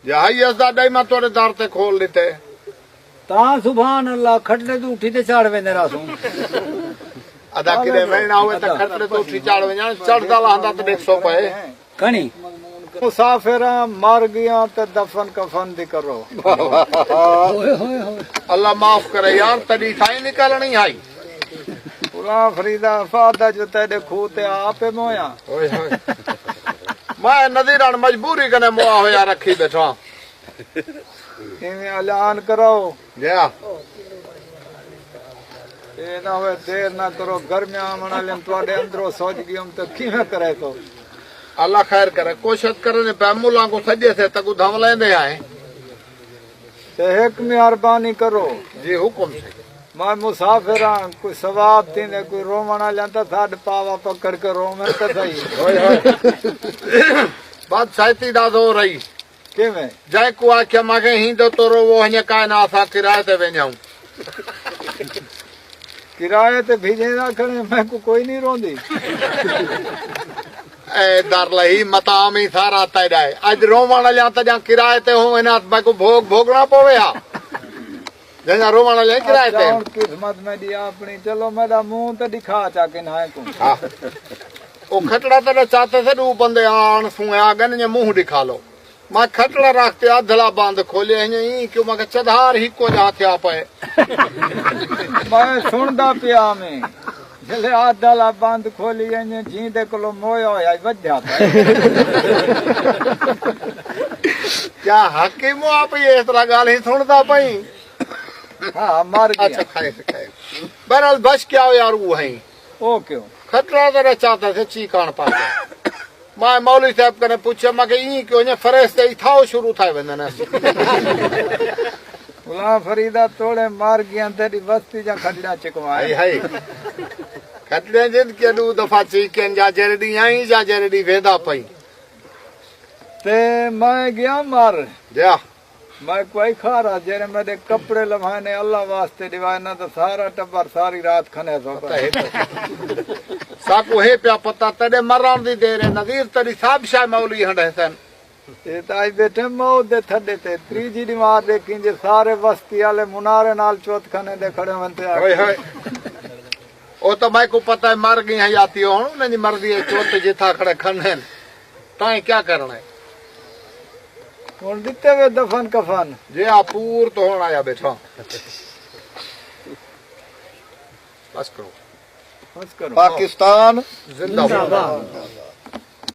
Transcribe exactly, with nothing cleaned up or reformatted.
جہائی اس دا ڈائی میں تیرے در تے کھول ڈتے۔ تاں سبحان اللہ، کھٹڑے توں اٹھی تے چڑھ ویندے رہسوں۔ ادا کدے وینا ہوئے تاں کھٹڑے توں اٹھی چڑھ ویندے، چڑھدا لہندا تے ڈیکھ سو پئے۔ کھنی۔ مسافراں مر گیاں تے دفن کفن دی کرو۔ اللہ معاف کرے یار، تیری تھائی نکلنی ہائی۔ غلام فریدا فادا جو تیرے کھو تے آپ مویا۔ میں نذیران مجبوری کنے موا ہویا رکھی بیٹھا۔ ایویں اعلان کرو۔ جیا۔ اے نہ ہوئے دیر نہ کرو، گرمیاں آوݨ والے، تہاݙے اندروں سوچ ڳیوں تے کیویں کرے تو؟ اللہ خیر کرے، کوشش کرنے پہ ملاں کو سجے سے تکو دھم لیندے آئے۔ تے ہک مہربانی کرو۔ جی حکم سے۔ میں مسافر ہاں، کوئی ثواب تھیندے، کوئی رووݨ آلیاں تاں ساݙ پاوا پکڑ کے روویں تاں صحیح۔ ہوئے ہوئے۔ بادشاہتی دا زور ہئی۔ کیویں؟ جائے کو آکھیا ماں کے ہی دو تو رو وہ ہنیا کائے نہ آسا کرائے تے ویندے ہوں۔ کرائے تے بھیجے نہ کھڑے، میں کو کوئی نہیں روندی۔ اے در لہی متام ہی سارا تیرا ہے۔ اج رووݨ آلیاں تاں جاں کرائے تے ہوں، انہاں میں کو بھوگ بھوگنا پوے ہا۔ جنہاں رووݨ آلیاں کرائے تے۔ اچھا، ہݨ قسمت میݙی اپݨی، چلو میݙا منہ تے ݙکھا چا کے نہ کو۔ ہاں۔ او کھٹڑا تے چاتے سے ݙو بندے آن سوئے آ ڳئے نے منہ ݙکھا لو۔ میں کھٹڑا رکھ تے ادھلا بند کھولے ہیں، ایں کیوں میں کہ چدھار ہی کو جا تھیا پئے۔ میں سݨدا پیا میں۔ جلے ادھلا بند کھولی ہیں، جیں دے کولو مویا ہویا وجھا پئے۔ کیا حکیم آپ یہ اس طرح ڳالھ ہی سݨدا پئی؟ ہاں، مر گیا۔ اچھا، کھائے سے کھائے۔ بہرحال، بس کیا ہو یار، وہ ہیں۔ او کیوں؟ کھٹڑا ذرا چاہتا سے چی کان پا گیا۔ میں مولوی صاحب کنے پوچھا، میں کہ ایں کیوں نے فرشتے اتھاؤ شروع تھائے ویندے نے۔ غلام فریدا توڑے مر گیا، تیری وستی جا کھٹڑا چکوائے۔ ہائی ہائی۔ کھٹڑے جن کے ݙو دفعہ چیکن جا جیرے ݙی آئیں جا جیرے ݙی ویندا پئی۔ تے میں گیا مر۔ جا۔ میں کوئی کھارا، جیرے میرے کپڑے لوھائے نے اللہ واسطے ݙیوائے، نہ تو سارا ٹبر ساری رات کھنے سو۔ پتہ ہے۔ ساکو ہے پیا پتہ، تیرے مرن دی دیر ہے، نذیر تیری سب شے مولوی ہنڈے سن۔ اے تاں اج بیٹھے موت دے تھڈے تے، تریجھی دیوار ݙیکھیں جے سارے وستی آلے منارے نال چوت کھنے دے کھڑے ہوندے آ۔ ہوئے ہوئے۔ او تاں میں کو پتہ ہے، مر ڳئی ہیں یاتی ہن، انہاں دی مرضی ہے، چوت جتھاں کھڑے کھن ہن، تاں کیا کرنا ہے؟ ہن ݙتے وے دفن کفن۔ جے آ پور تو ہن آیا بیٹھا۔ بس کرو۔ بس کرو۔ پاکستان زندہ باد۔